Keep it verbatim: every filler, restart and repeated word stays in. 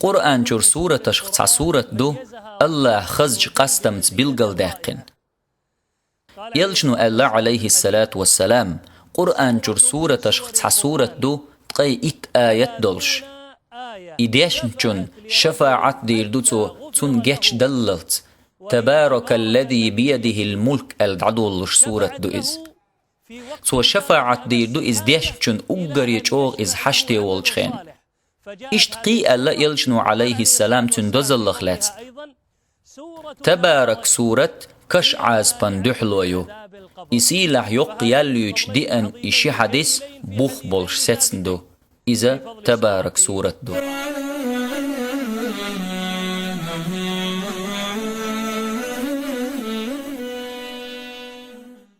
Къуръан чура сураташха цхьа сурат ду, АллахӀа хазача къастамца билгалдаьккхина. Элчано аьлла, Ӏалайхиссалату вассалам, Къуръан чура сураташха цхьа сурат ду, ткъе итт аят долуш. И дешначунна шафаӀат дийр ду цо, цунна гечдаллалц. «Табаракаллази биядихил мулк» аьлла дӀадолалуш сурат ду иза. Цо шафаӀат дийр ду иза дешначунна уггаре чӀогӀа иза хьаште волчу хенахь. Иштта кхин а аьлла Элчано, Ӏалайхиссалам, цуьнан дозаллах лаьцна. Табарак сурат каш Ӏазапан дуьхьало ю. И сийлахь йоккха ял юьйцуш деана и ши хьадис бух болуш сецна ду. Иза Табарак сурат ду.